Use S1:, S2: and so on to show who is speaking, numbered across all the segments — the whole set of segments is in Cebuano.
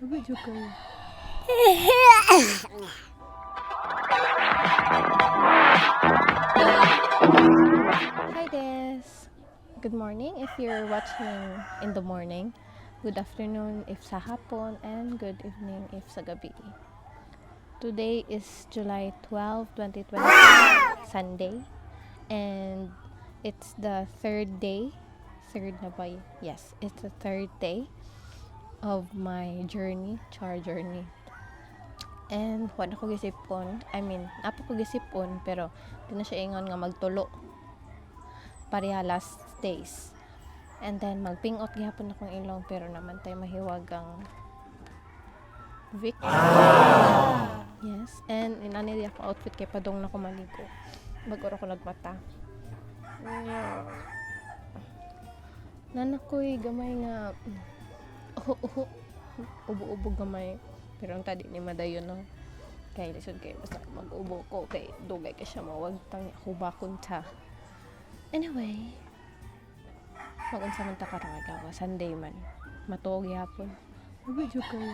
S1: Medyo kayo. Hi des! Good morning if you're watching in the morning. Good afternoon if sa hapon, and good evening if sa gabi. Today is July 12, 2020, Sunday. And it's the third day. Third na ba? Yes, it's the third day of my journey, char journey. And wala ko gisipon. I mean, naa pa ko gisipon, pero di na siya ingon nga magtulo. Pareha last days. And then magpingot gihapon akong ilong, pero naman tayo mahiwagang Vic. Yes, and inani di ako outfit kay padong na ko maligo. Bago ra ko nagmata. Yeah. Nana ko'y gamay nga uho uho, ubo-ubo gamay. Pero ang tadi ni madayon, no. Kay lisod kay basta mag-ubo ko kay dugay kay siya mawagtang hubakon ta. Anyway, mag-unsa man ta karong adlaw, Sunday man. Matuog gihapon. Medyo kayo.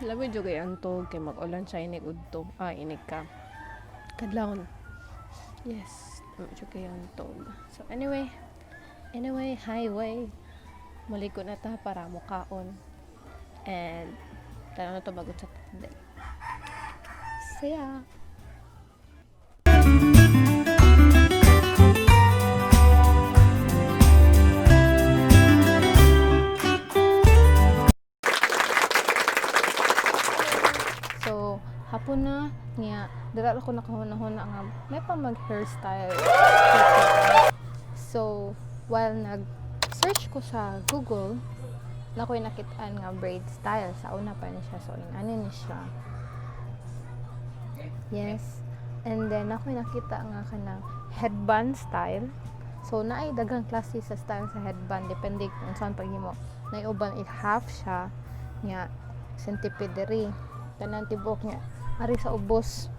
S1: Labi jud kay antog kay mag-ulan siya inig udto. Ah, inig ka. Kadlawon. Yes, medyo kay antog. So anyway, highway. Maligo na ta para mukaon. And tanaw na to bago sa today. See ya!
S2: So, hapon na niya, dira ako nakahuna-huna nga may pa mag hairstyle. So, while nag-search ko sa Google, na ko'y nakitaan nga braid style. Sa una pa ni siya. So, inani ni siya. Yes. And then, ako'y nakita nga kanang headband style. So, naay daghang klase sa style sa headband. Depende kung saan paghimo. Naay uban i-half siya. Nga, centipede diri. Tanan tibok niya. Ari sa ubos.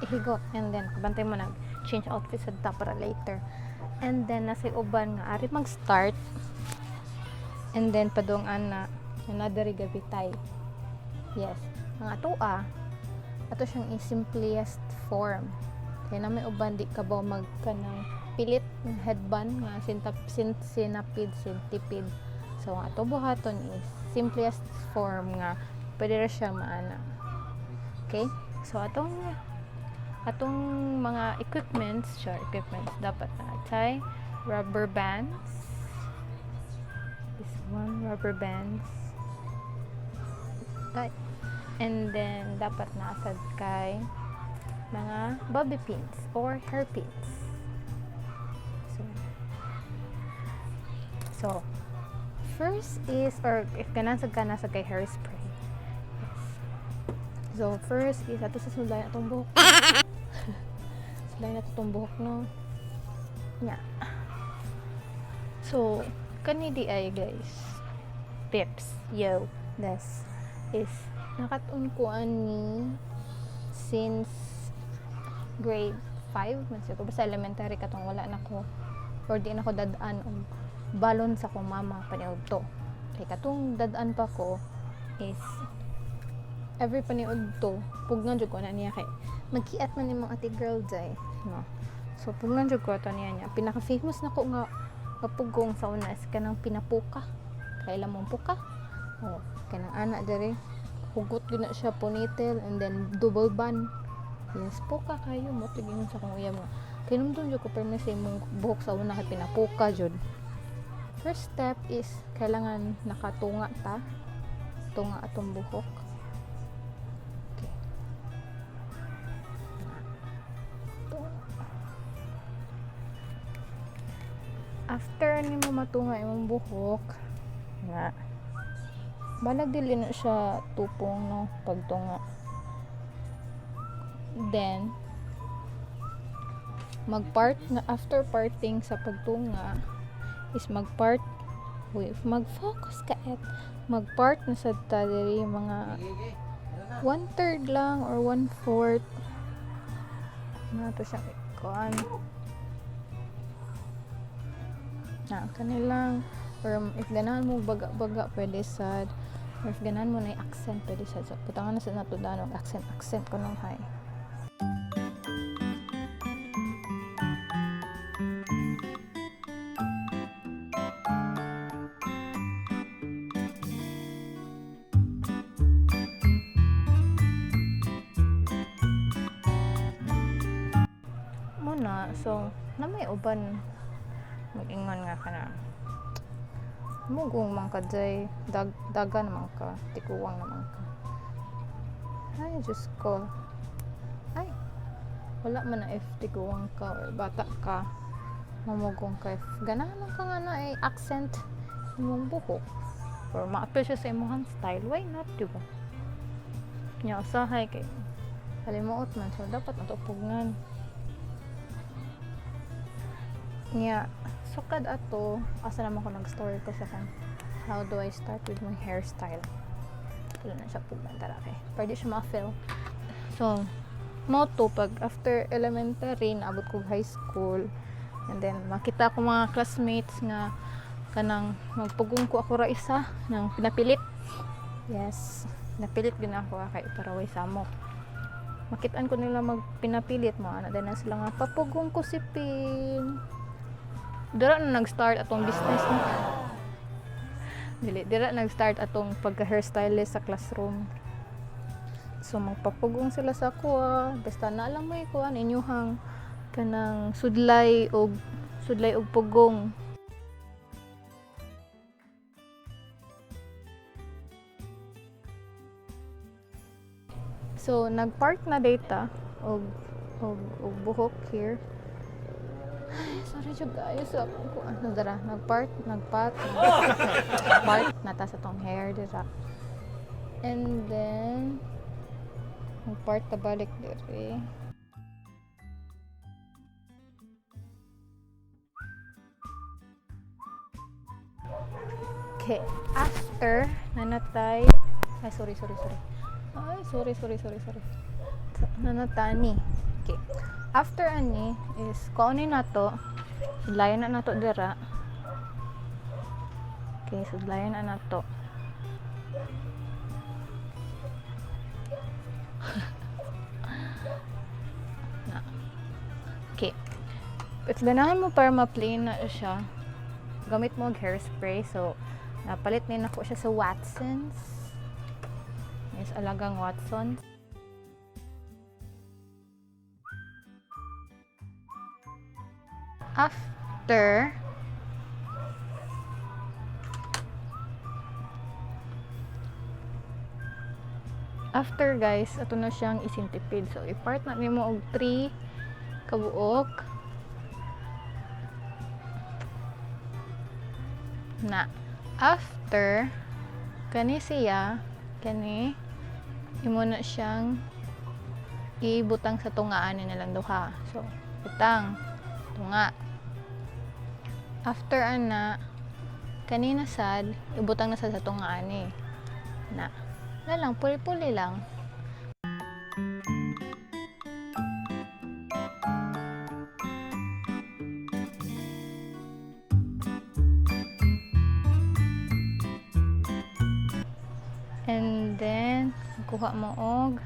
S2: Ihigot. And then, kabantay mo nag change outfit sa ta para later. And then, nasa uban nga ari mag-start. And then, padung ana, another gabitay. Yes. Ang atoa, ato siyang i-simplest form. Kaya na may uban di ka ba mag kanang pilit ng headband nga sintap sin, sinapid centipede. So ang ato buhaton is simplest form nga pwede ra siya maana. Okay? So atong mga equipments, sure, equipments dapat na tay rubber bands. This one, rubber bands. Ay. And then, dapat nasad kay mga bobby pins or hair pins. So, first is, or if ganahan sad ka, nasa kay hairspray. Yes. So, first is, ato sa sulayan atong buhok. Sulayan nato atong buhok, no? Yeah. So, kani di ay, guys. Pips. Yo. This is nakat-on ko ani since grade 5 man siguro, basta elementary, katong wala na ko or di na ko dad-an og balon sa akong mama paniud to, kay katong dad-an pa ko is every paniud to pugnan jud ko na niya kay magkiat man imong ate girl jay, no? So pugnan jud ko ato niya niya. Pinaka famous na ko nga nga pugong sa una is kanang pinapuka. Kaila mong puka, oh, kanang ana dere, hugot gyud na siya, ponytail and then double bun. Yes, puka kayo mo tigin sa akong uyab nga kinumdum jud ko permi sa imong buhok sa una kay pinapuka jud. First step is kailangan nakatunga ta, tunga atong buhok. Okay. Tunga. After nimo matunga imong buhok nga balag dili na siya tupong, no, pagtunga. Then magpart na. After parting sa pagtunga is magpart. Wait, mag-focus ka at magpart na sad ta diri, mga one third lang or one fourth na to siya kuan na kanilang. Or if ganahan mo baga-baga, pwede sad. Or if ganahan mo na accent, pwede sad. So, butangan na sa nato daan og accent, accent ko nung hay. Muna, so, na may uban mag-ingon nga ka na mugong man ka jay, dagan man ka, tikuwang naman ka. Ay, Diyos ko. Ay, wala man na if tiguang ka or bata ka, mamugong ka. If ganahan man ka nga na ay accent imong buhok or ma-appeal siya sa imong style, why not, di ba? Nya usahay kay kalimuot man, so dapat natupugngan. Nya, sukad ato, asa naman ko nag-story ko sa kan how do I start with my hairstyle. Wala na siya pugnan tara kay pwede siya ma-fill. So, mo to pag after elementary, naabot ko high school, and then makita ko mga classmates nga kanang magpugong ko ako ra isa nang pinapilit. Yes, napilit gid ako kay para way samok. Makitaan ko nila magpinapilit mo ana din na sila nga papugong ko si Pin. Dira na nag-start atong business no. Dili, dira nag-start atong pagka-hairstylist sa classroom. So magpapugong sila sa kuha, basta na alam mo kuan inyuhang kanang sudlay og pugong. So nagpart na data og buhok here. Ay, sorry jud guys, so akong kuan ano dara nagpart nagpat part na ta sa tong hair dira. And then nagpart ta balik diri. Okay, after nanatay, ay, sorry, sorry, sorry. Ay, sorry, sorry, sorry, sorry. Nanatani. Okay. After ani is kunin nato, sudlayan na nato dira. Okay, sudlayan na nato. Na. Okay. If ganahan mo para ma-plain na siya, gamit mo og hairspray. So, napalit ni nako siya sa Watsons. Yes, alagang Watsons. After guys, ato na siyang isintipid. So, i-part na nimo og 3 kabuok. Na. After, kani siya, kani, imo na siyang ibutang sa tungaan ni nilang duha. So, butang, tunga. After ana, kanina sad, ibutang na sad sa tungaan ni. Na. Wala lang, puli-puli lang. And then, kuha mo og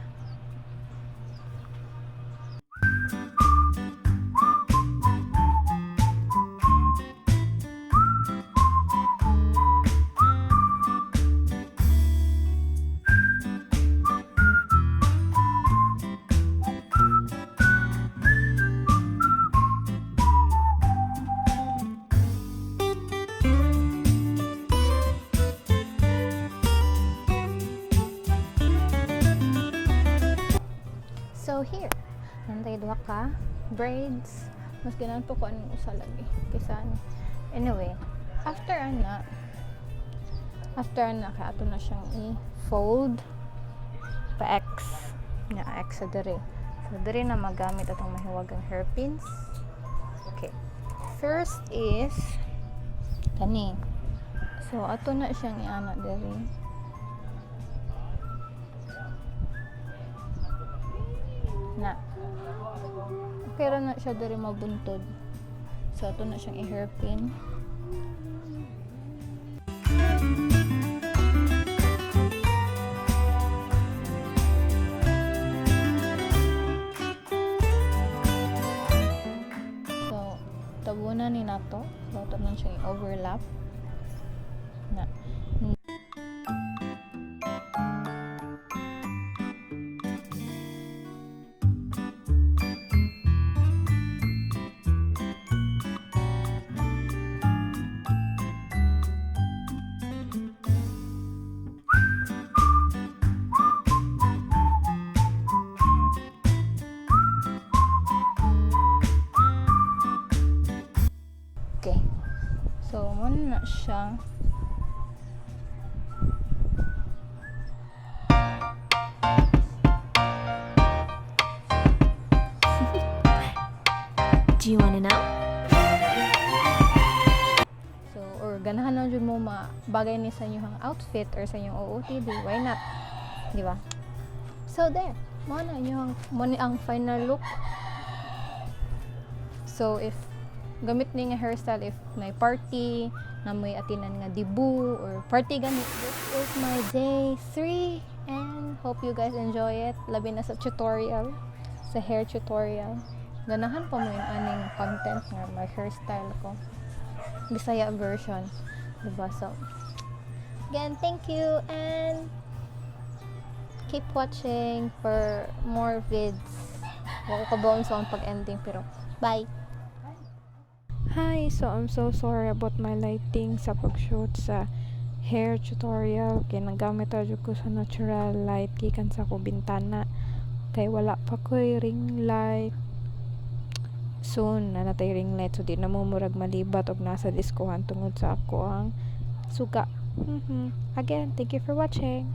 S2: So here, nantay duha ka braids. Mas ganahan po ko anong usa lagi kaysa ano. Anyway, after ana kay ato na siyang i-fold pa X. Nga X sa diri. So diri na magamit atong mahiwagang hairpins. Okay. First is kani. So ato na siyang iana diri. Na. Okay ra na siya diri mabuntod. So ato na siyang i-hairpin. overlap na. Okay. So, mao na siya.
S1: Do you wanna know?
S2: So, or ganahan lang jud mo mabagay ni sa inyong outfit or sa inyong OOTD, why not? Di ba? So, there. Mao na inyong mao ni ang final look. So, if gamit ni nga hairstyle if may party, na may atinan nga debut or party gani. This is my day 3 and hope you guys enjoy it. Labi na sa tutorial, sa hair tutorial. Ganahan pa mo yun aning content nga my hairstyle ko. Bisaya version. Diba? So, again, thank you and keep watching for more vids. Wa ko kabaon sa akong pag-ending pero bye!
S3: Hi! So, I'm so sorry about my lighting sa pag-shoot sa hair tutorial. Kay nagamit ra jud ko sa natural light gikan sa ko bintana. Kay wala pa ko'y ring light. Soon, naa na tay ring light. So, di na mo murag malibat og nasa diskuhan tungod sa ako ang suga. Again, thank you for watching.